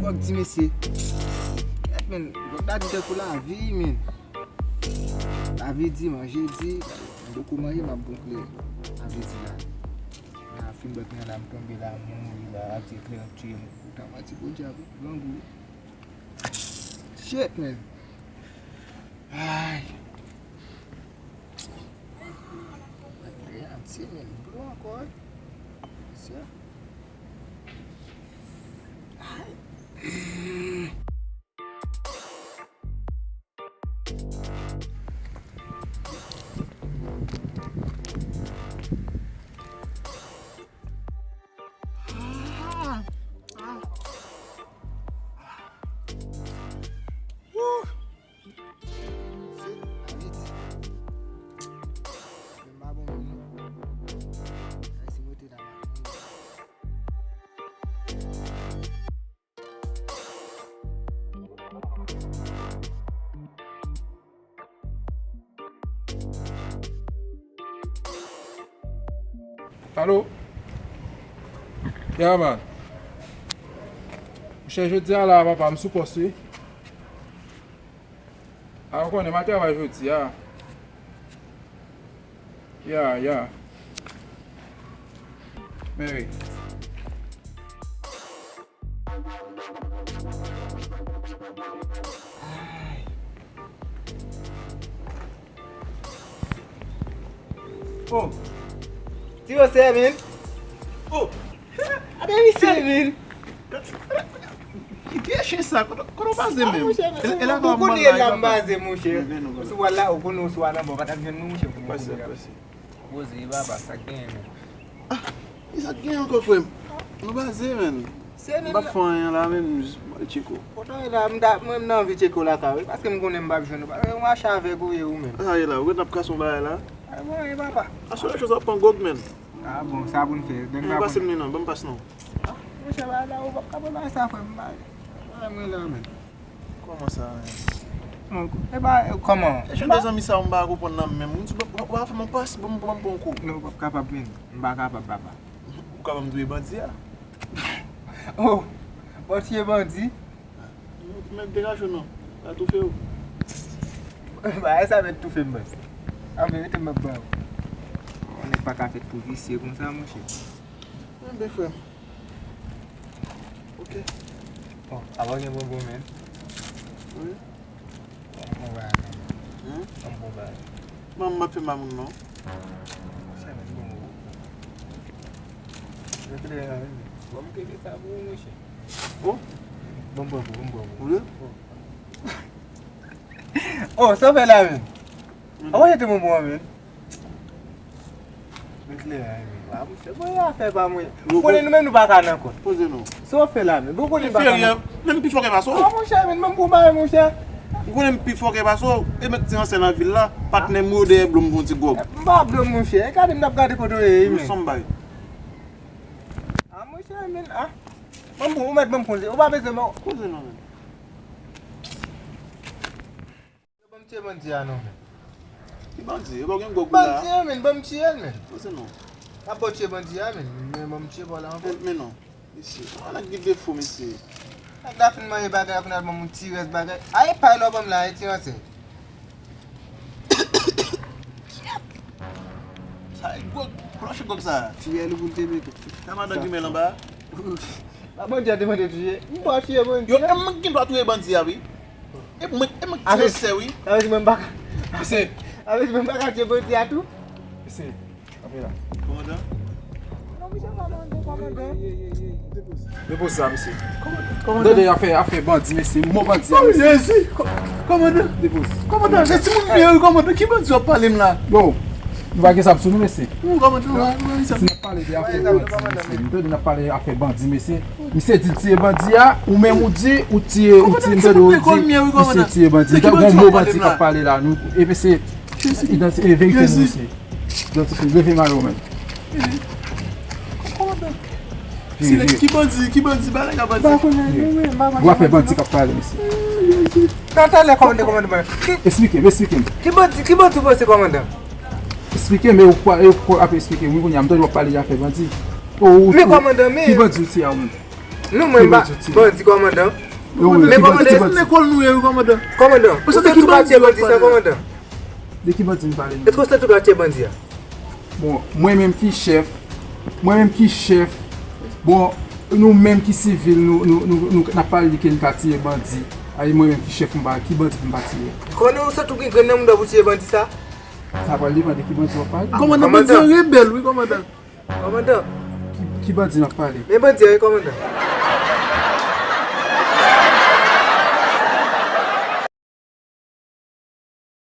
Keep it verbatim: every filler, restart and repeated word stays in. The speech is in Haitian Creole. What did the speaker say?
Fòk di mesye. Gad, men, Vòt la di tankou lavi, men. Lavi di, manje di, m poko manje, m ap gonfle. Lavi di la. La, fin bòt mwen la, m tonbe la, m mouri la, a di klè ap tiye m. Poutan, manti podyab, grangou. Shit, man. Ay. Ay, ti men dlo ankò, wi. Mesye. Ay. Ah! Ah! Woo! Se Ayiti. Men pa bon menm non. Ay, si mwen te la, m ap mouri. Alo? Yeah, man. Monchè, jodi a la, papa, m sou pòs, wi. A, ou konnen, m al travay jodi a. Yeah, yeah. Men wi. Ay. Oh. Ti Wose, men. Oh. Ade misye, men. Ki vye chen sa? Kote, kote w baze menm? Ah, monchè, men, e, e la ou konnen la m baze, monchè. Ou sou wòl la, ou konnen ou sou wòl anba, ou pa t ap jwenn mwen, monchè, pou mwen konnen la. Poze, papa, sa k genyen, men? Ah, e sa k genyen ankò, frè m? Nou baze, men. M p ap fè anyen la, men, m jis m al tcheke w. Potan e la, m ta, mwen, m nan anvi tcheke w lakay, wi, paske m konnen m p ap jwenn ou. Paske yon mache avèg ou ye, ou menm. Sa ye la, ou gentan ap kase yon bagay la? Ay, mwen, e papa. Aswè, lechòz ap pran gwòg, men. Ah bon, sa pou n fè. Men pase m li non, ban m pas non. Ah, monchè, bagay la, ou p ap ka pran bagay sa, frè m, bagay. Bagay mwen la, men. Kòman sa, men? E ba, kòman? E jan de zanmi sa, m pa konprann nan menm. M di, w, w, w ap fè m yon pas, ban m, ban m pran yon kou. Non, w p ap kapab, men. M pa kapab, papa. Ou ka ban m touye bandi a? Oh, w ap touye bandi? Mèt degaje w non. L ap toufe w. Bagay sa mèt toufe m, baz. An verite, m ap ba w. Yon nèg pa ka fèt pou visye konsa, monchè. Enben, frè m. Ok. Bon, apa w gen bonbon, men? Wi. Bon, bon bagay, men. Bon, bon bagay. Manman m ap fè mamoun, non. Sa, men, bon, bon. Bon, m kenbe sa pou ou, monchè. Bon? Bon, bon, bon, bon, bon. Wi. Oh, sa w fè la, men? Awa, jete bonbon an, men. Met lè a, men. A, monchè, bon, e afè pa mwen. Ou konnen nou menm nou pa ka nan kont. Poze non. Sa w fè la, men? Bon, konnen nou pa ka nan kont. Menm pi fò ke pase w. A, monchè, men, menm pou bagay, monchè. Ou konnen m pi fò ke pase w. E met ti ansè nan vil la. Patnè m yo dèyè blo m fè yon ti gwòg. M pa blo, monchè. E gade m t ap gade kote w ye, men. Sanm bay. A, monchè, men, a. Bon, bon, ou mèt ban m konze. Ou pa bezwen, men. Koze non, men. Ban m tiye bandi a non, men. Ki bandi? Yo pa gen gwòg la. Bandi a, men, ban m tiye l, men. Koze non. A, ban m tiye bandi a, men. Men ban m tiye pa w la ankò. Men, men non. Mesye, an nèg gen defo, mesye. Nèg la fin manje bagay la, kounye a l ban m yon ti rès bagay. A, e pay la w ban m la, e ti ansè. Sa e gwòg, klòche gwòg sa. Tiye l pou l te mete. Sa madan grimèl anba. Pa bandi a te mande tiye. M pa tiye bandi a. Yo, e mwen ki gen dwa touye bandi a, wi. E mwen, e mwen ki tire sè, wi. Avèk mwen m pa ka. Mesye. Avèk mwen m pa ka tiye bandi a tou. Mesye, kanpe la. Kòmandan? Non, misye pa mande kòmandan. Depoze sa, mesye. Kòmandan. Tande afè, afè bandi, mesye. Mo bandi a, mesye. Jezi! Kò-, kòmandan. Depoze. Kòmandan, se timoun m ye, wi, kòmandan. Ki bandi w ap pale m la? Yo, nou pa gen zam sou nou, mesye. Wi, kòmandan, wi, wi, wi. Si n ap pale de afè bandi, mesye. Nou tande n ap pale afè bandi, mesye. Misye di l tiye bandi a, ou menm ou di, ou tiye, ou tiye, m tande w di, misye tiye bandi. Gade yon mo bandi k ap pale la, nou, e mesye, idanti-, e verifye nou, mesye. Idantifye, leve mayo, men. Silans, ki bandi, ki bandi, ba nèg la bandi. Ou afè bandi k ap pale, mesye. Nan talè, kòmandan, kòmandan. Ki, esplike m, esplike m. Ki bandi, ki bandi ou panse, kòmandan? Esplike m, e ou pa, e ou pa ap esplike m, wi, kounye a, m tande w ap pale de afè bandi. O, ou, men kòmandan, men ki bandi ou tiye a, ou menm? Nou menm ba bandi, kòmandan. Men kòmandan, se nan lekòl nou ye, wi, kòmandan. Kòmandan, ou santi ki bandi sa, kòmandan? De ki bandi n pale? Èske w santi w ka tiye bandi a? Bon, mwen menm ki chèf, mwen menm ki chèf, bon, nou menm ki sivil, nou, nou, nou, nou, n ap pale de ke n ka tiye bandi. Ay, mwen menm ki chèf, m pa, ki bandi pou m pa tiye? Kòmandan, ou santi w gen grenn nan mouda pou tiye bandi sa? Sa pral depann de ki bandi w ap pale. Kòmandan, bandi an rebèl, wi, kòmandan. Kòmandan. Ki, ki bandi n ap pale? Men bandi a, wi, kòmandan.